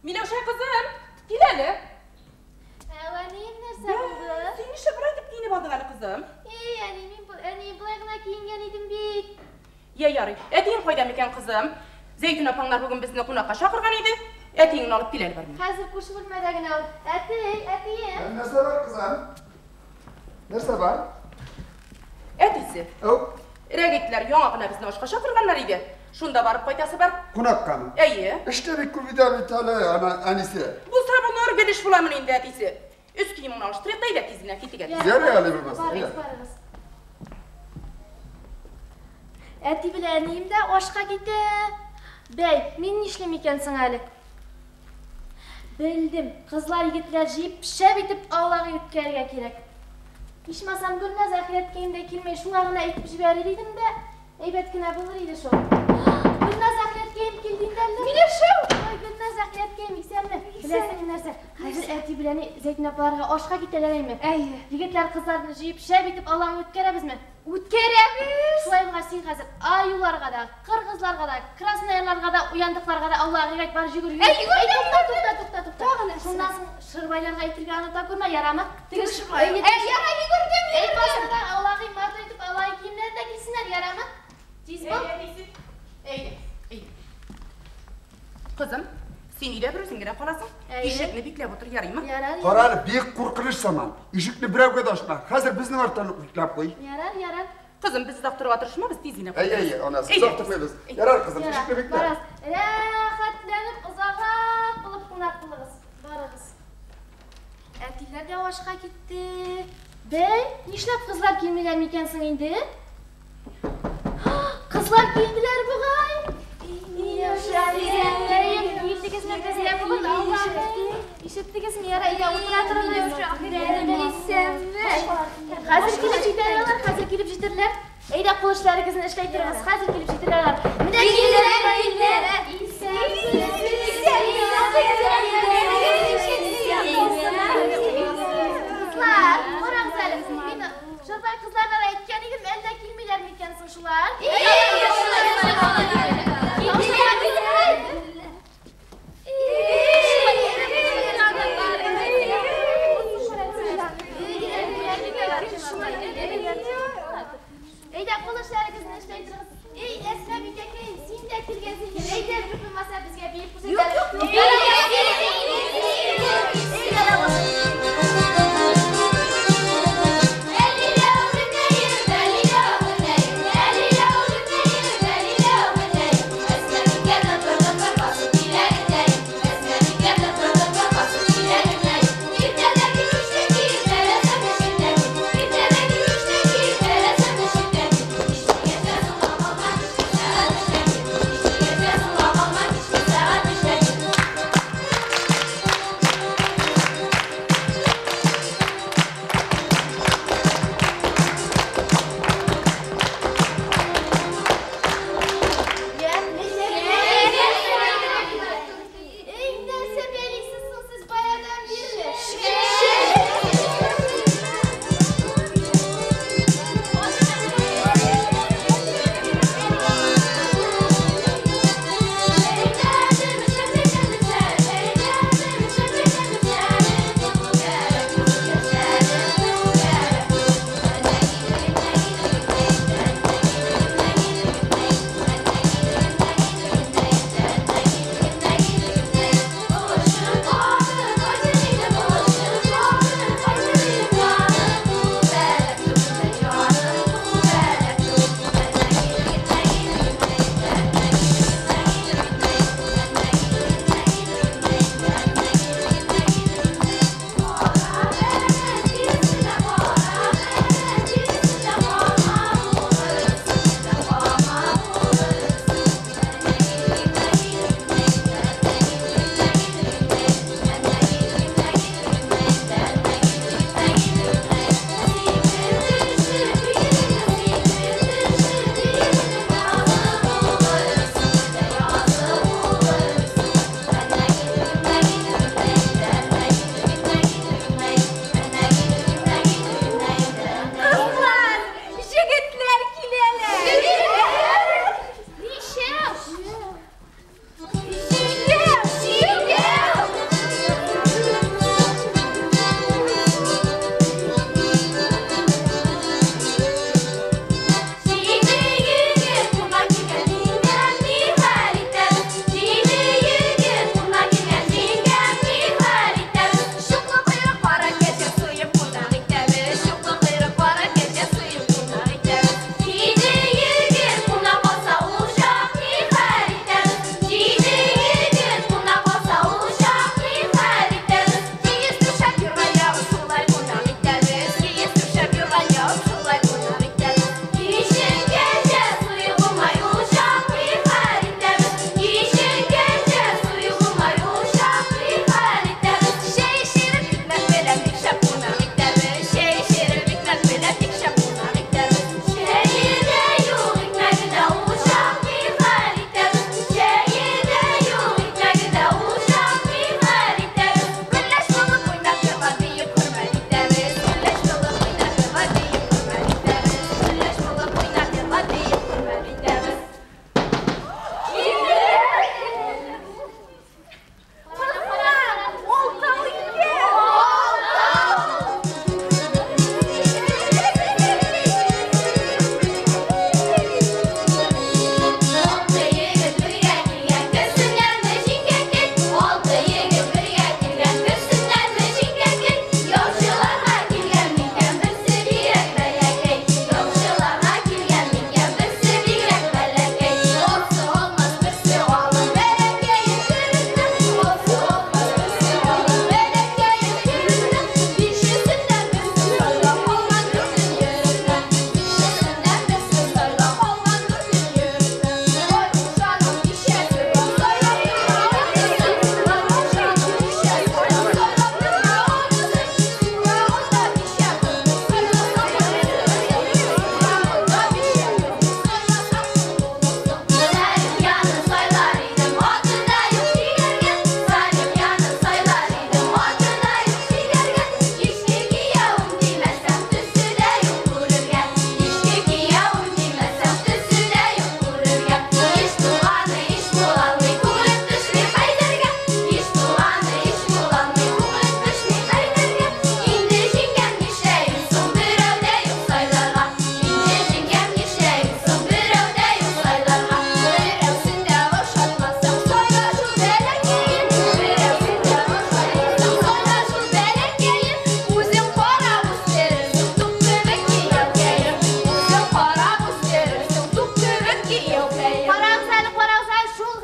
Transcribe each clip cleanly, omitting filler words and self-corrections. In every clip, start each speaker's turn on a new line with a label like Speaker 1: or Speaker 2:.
Speaker 1: Миләүшә кызым, кил әле.
Speaker 2: Әнием, нәрсә булды?
Speaker 1: Син нишләп болай итеп киенеп алдың әле, кызым?
Speaker 2: Эй, әни, мин әни, болай гына киенгән идем бит.
Speaker 1: Я ярый. Әтиең кайда микән, кызым? Зәйтүн апаңнар бүген безне кунакка чакырган иде. Әтиеңне алып кил әле бар.
Speaker 2: Хәзер күрше бүлмәдә генә ул. Әти, әтием.
Speaker 3: Нәрсә бар, кызым? Нәрсә бар?
Speaker 1: Әтисе.
Speaker 3: Әү.
Speaker 1: Рәгитләр яңа гына безне ашка чакырганнар иде. Шунда барып кайтасы бар.
Speaker 3: Кунаккамы?
Speaker 1: Әйе.
Speaker 3: Эштә бик күп иде бит әле, ана әнисе.
Speaker 1: Булса булыр, гел эш буламын инде, әтисе. Өс киемеңне алыштырыйк та әйдә тиз генә китик әтисе.
Speaker 3: Ярый әле булмаса.
Speaker 2: Барыгыз, барыгыз. Әти белән әнием дә ашка китә. Бәй, мин нишлим икән соң әле? Белдем, кызлар егетләр җыеп, шәп итеп аулак өй үткәрергә кирәк. Ичмасам Гөлназ ахирәткәем дә килмәй, шуңа гына әйтеп җибәрер идем дә, әйбәт кенә булыр иде шул. Гөлназ ахирәткәем килде инде әллә?
Speaker 4: Миләүшә!
Speaker 2: Ой, Гөлназ ахирәткәем, исәнме? Беләсеңме нәрсә? Хәзер әти белән Зәйтүн апаларга ашка китәләр әйме?
Speaker 4: Әйе.
Speaker 2: Егетләр кызларны җыеп, шәп итеп аулак өй үткәрәбезме?
Speaker 4: Үткәрәбез!
Speaker 2: Шулай булгач, син хәзер аюларга да, кыргызларга да, красноярларга да, уяндыкларга да аулак өйгә бар йөгер.
Speaker 4: Әй, йөгер,
Speaker 2: Әй, тукта, тукта, тукта, тукта.
Speaker 4: Тагы нәрсә?
Speaker 2: Шуннан соң шырбайларга әйтергә оныта күрмә, ярамы?
Speaker 4: Теге шырбай.
Speaker 2: Әй,
Speaker 4: Әй, яра, йөгердем,
Speaker 2: Әй,
Speaker 4: йөгердем.
Speaker 2: башына аулак өй матур итеп аулак өй киемнәрен дә кисеннәр, ярамы? Тиз бул.
Speaker 1: Әй, әтисе. Әйдә, әйдә. Кызым, син өйдә бер үзең генә каласың.
Speaker 2: Әйе.
Speaker 1: Ишекне бикләп утыр, ярыймы?
Speaker 2: Ярар,
Speaker 3: Кара әле, бик куркыныч заман. Ишекне берәүгә дә ачма. Хәзер безнең арттан ук бикләп куй.
Speaker 2: Ярар, ярар.
Speaker 1: Кызым, без озак торырга тырышмабыз, тиз генә.
Speaker 3: Әй, әй, анасы,
Speaker 1: Әйдә.
Speaker 3: озак тормыйбыз. Ярар, кызым,
Speaker 2: Ярар,
Speaker 3: ишекне биклә.
Speaker 2: барасыз. Рәхәтләнеп, озаграк булып кунак булыгыз. Барыгыз. Әтиләр дә ашка китте. Бәй, нишләп кызлар килмиләр микән соң инде? Кызлар килделәр бугай. Килдегезме безгә бүген аулак өй? Ишеттегезме? Ярар, әйдә утыра торыгыз. Хәзер килеп җитәрләр алар, хәзер килеп җитәрләр. Әйдә кул эшләрегезне эшләй торыгыз, хәзер килеп җитәрләр алар. Менә килделәр, килделәр. Кызлар, карагыз әле. Мин Шырбай кызларына да әйткән идем, әллә килмиләр микән соң шулар? Әйдә, кул эшләрегезне эшләй торыгыз. Эй, Әсма бикә,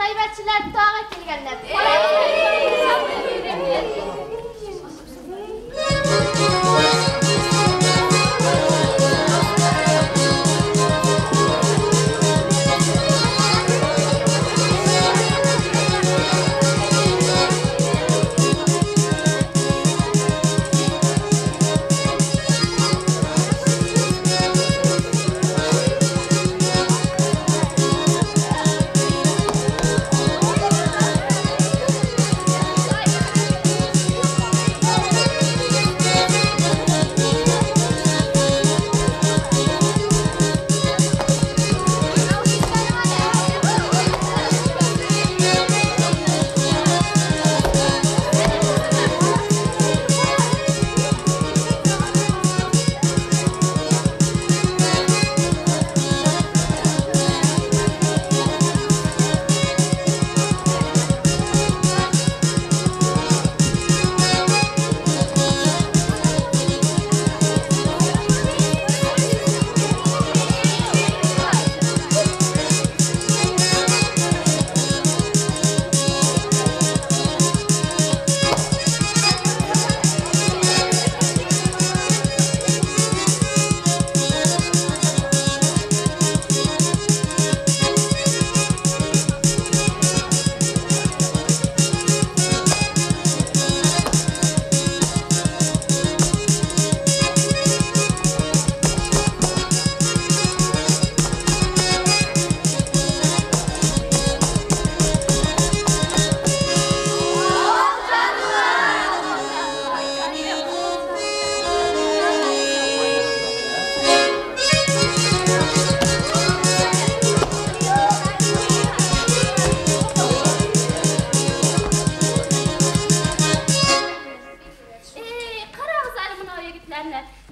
Speaker 2: Гайбәтчеләр тагы килгәннәр.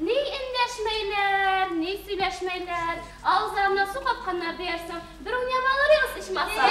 Speaker 2: Ни эндәшмәйләр, ни сөйләшмәйләр, авызларына су капканнар диярсең, бер уйнап алыр идегез ичмаса.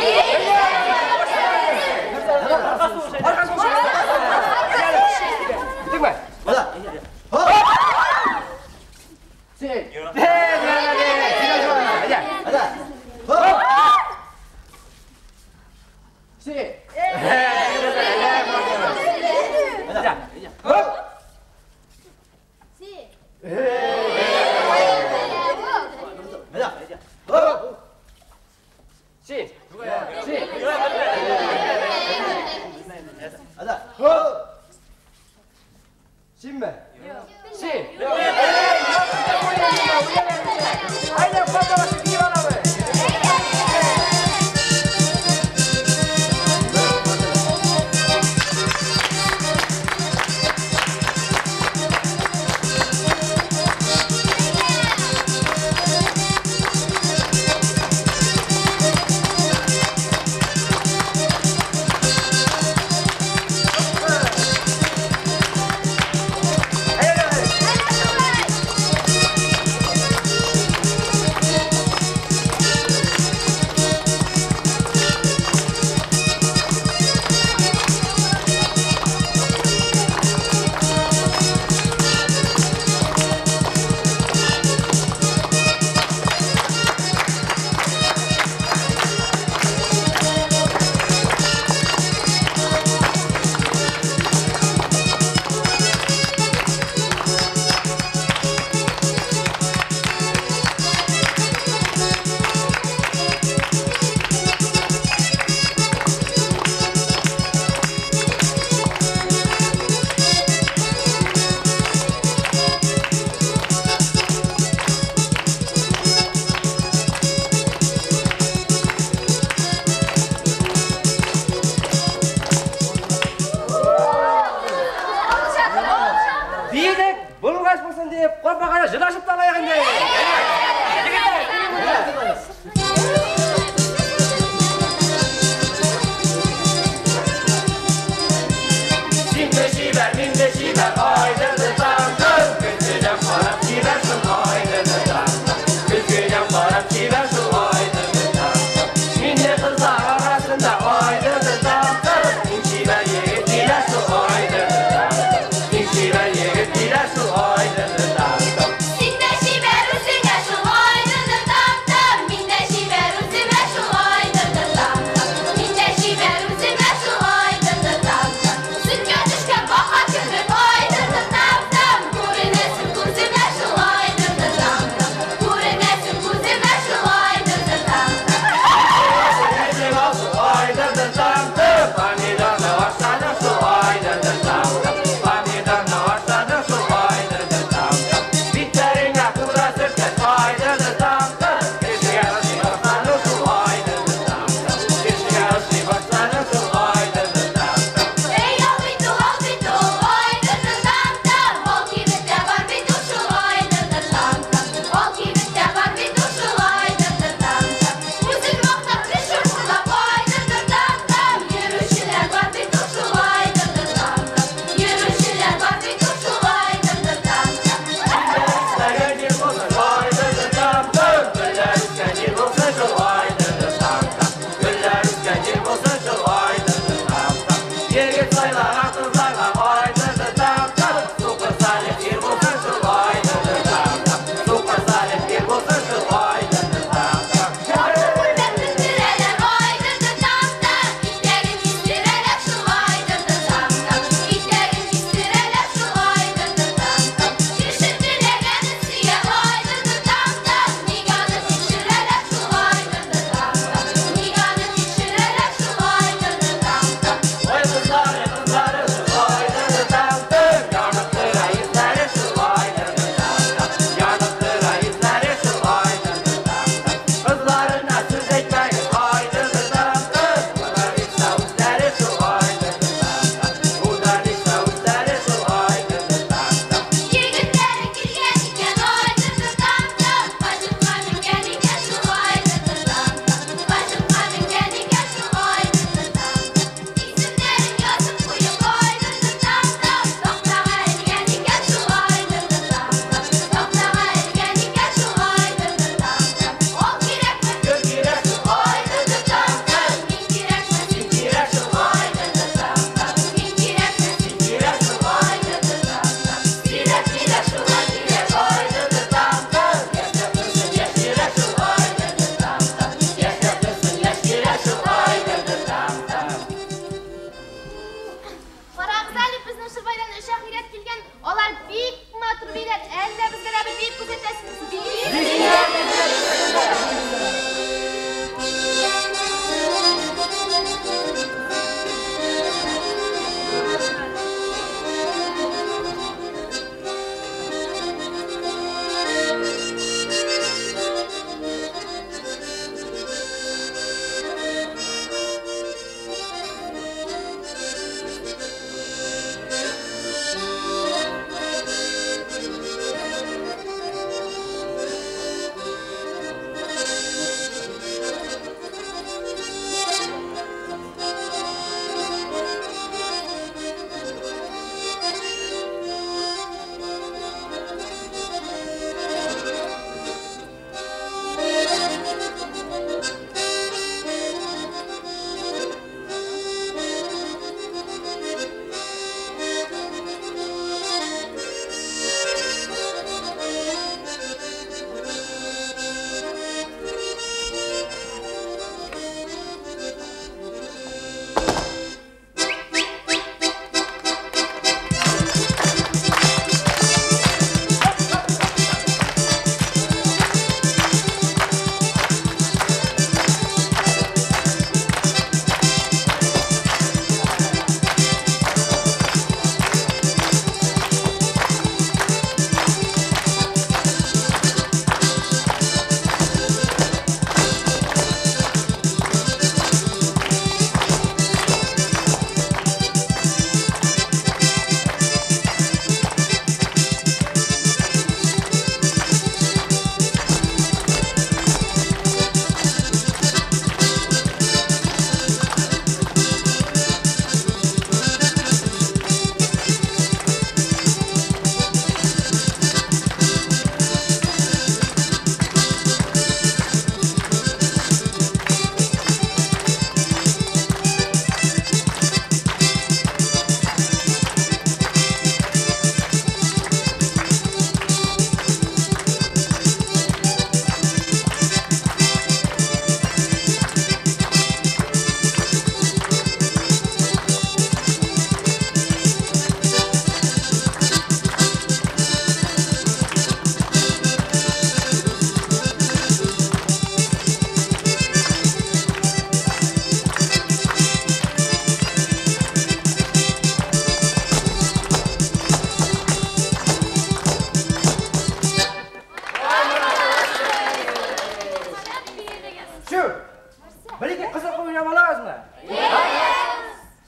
Speaker 5: уйнап алабызмы?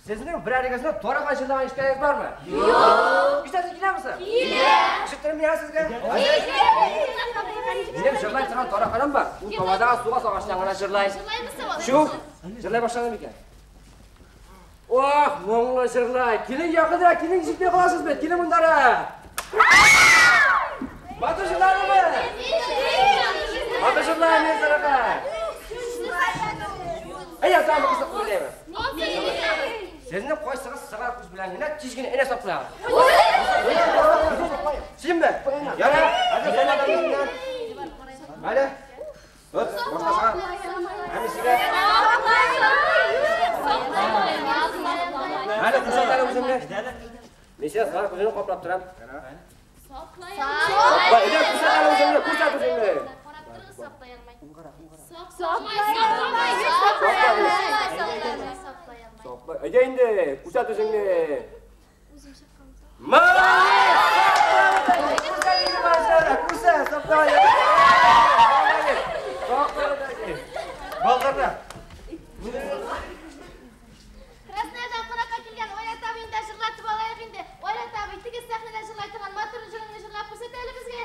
Speaker 5: Сезнең берәрегезнең таракан җырлаган ишеткәнегез бармы? Юк. Ишетәсе киләме соң? Килә. Ишеттерим мин сезгә. Минем җырлай торган тараканым бар. Ул табадагы суга салгачтан гына җырлай. Шу, җырлай башладым микән? Ох, моңлы җырлай. Килен якынрак, килен ишетми каласыз бит. Килен мондара. Матур җырладымы? Матур җырлай мин таракан. Әйдә, тагын бер кызык уйлыйбыз. Сезнең кайсыгыз сыңар күз белән генә тиз генә энә саплар? Синме? Яра, хәзер син адамнан. Әле. Тот, башка сыңар. Әне сиңа. Әле күрсәт әле үзеңне. Мин сиңа сыңар күзеңне каплап торам. Саплай. Әйдә, күрсәт әле үзеңне, күрсәт үзеңне.
Speaker 2: Карап торыгыз, саплай алмай.
Speaker 5: Саплай. Әйдә инде, күрсәт үзеңне. Молодец! Күрсәт инде, Марсара, күрсәт, саплай. Молодец. Саплай. Балдарда.
Speaker 2: Красноярдан кунакка килгән Айрат абыйны да җырлатып алайык инде. Айрат абый, теге сәхнәдә җырлай торган матур җырыңны җырлап күрсәт әле безгә.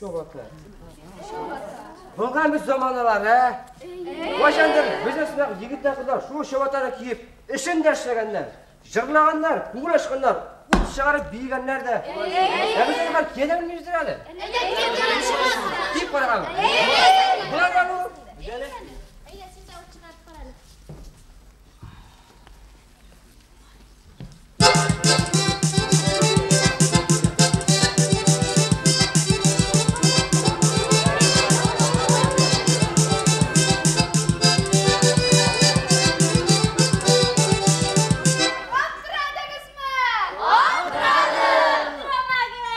Speaker 5: Шобата.
Speaker 2: Шобата.
Speaker 5: Булган бит заманалар, ә? Кайчандыр безнең сымак егетләр, кызлар шул чабатаны киеп, эшен дә эшләгәннәр, җырлаганнар, күңел ачканнар, ут чыгарып биегәннәр дә. Ә без алар кия дә белмибездер әле. Киеп караган. Болар да бу.
Speaker 2: Әйдә, син дә ут чыгарып кара әле.
Speaker 4: Аптырадыгызмы? Аптырадык! Аптырамагыз!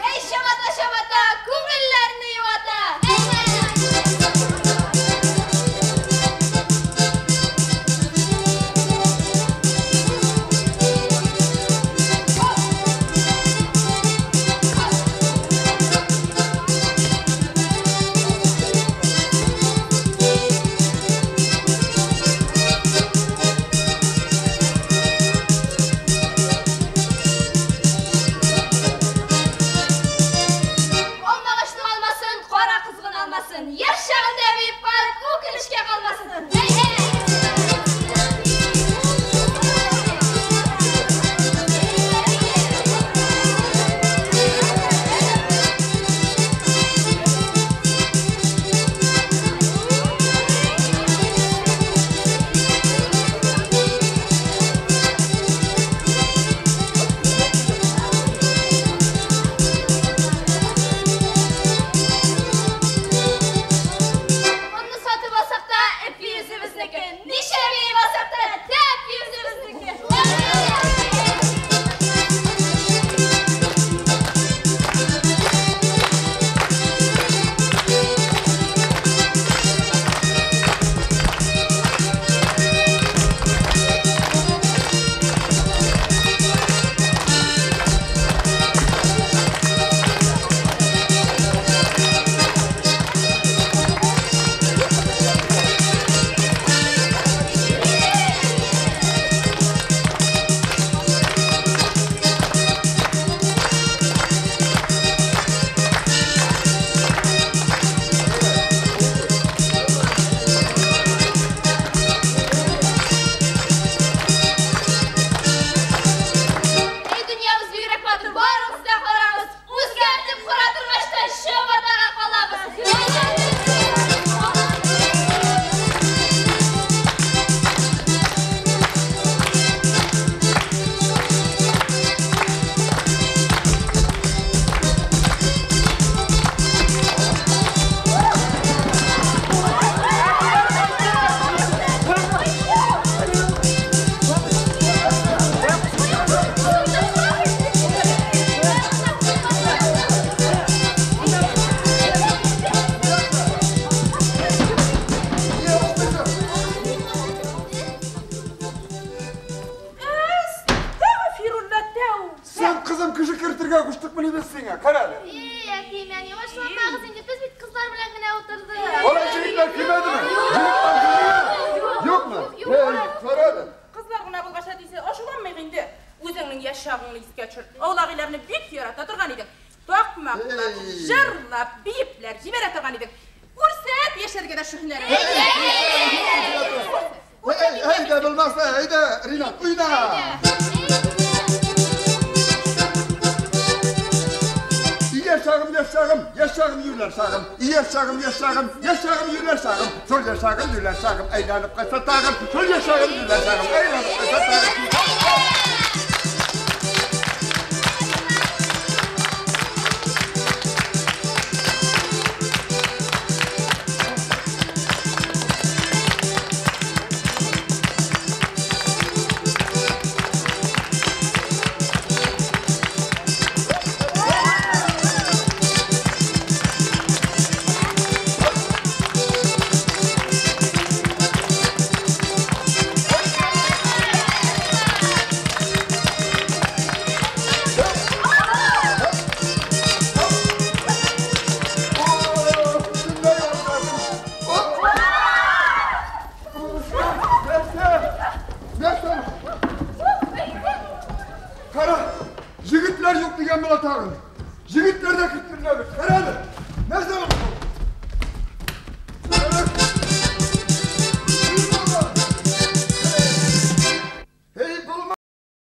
Speaker 4: Эй, чабата, чабата, күңелләрне юата! Алмагачның алмасын, кара кызгын алмасын. Яшь чагында биеп кал, үкенечкә калмасын. Онны сатып алсак та, эп йөзебезнеке. Ничә биеп алсак та, тәп йөзебезнеке. Эй, дөньябыз бигрәк матур, барыгыз да карагыз. Үзгәртеп кора торгач та чабатага калабыз.
Speaker 1: Әстәгъфирулла тәү.
Speaker 3: Син кызым кеше кертергә куштыкмыни без сиңа? Кара әле.
Speaker 2: Эй, әтием, әни, ачуланмагыз инде. Без бит кызлар белән генә утырдык.
Speaker 3: Алай егетләр килмәдеме? Егетләр килмәдеме? Юкмы?
Speaker 2: Юк.
Speaker 3: Эй, кара әле.
Speaker 1: Кызлар гына булгач әтисе ачуланмыйк инде. Үзеңнең яшь чагыңны искә төшер. Аулак өйләрне бик ярата торган идең. Такмаклап,
Speaker 3: Эй.
Speaker 1: җырлап, биепләр җибәрә торган идең. Күрсәт яшәргә дә шу һөнәреңне.
Speaker 3: Эй, әйдә булмаса, әйдә, Ринат, уйна. Яшь чагым, яшь чагым, яшь чагым, юләр чагым. Яшь чагым, яшь чагым, яшь чагым, юләр чагым. Шул яшь чагым, юләр чагым, әйләнеп кайтса тагын. Шул яшь чагым, юләр чагым, әйләнеп кайтса тагын.
Speaker 4: Эй,
Speaker 3: тагын.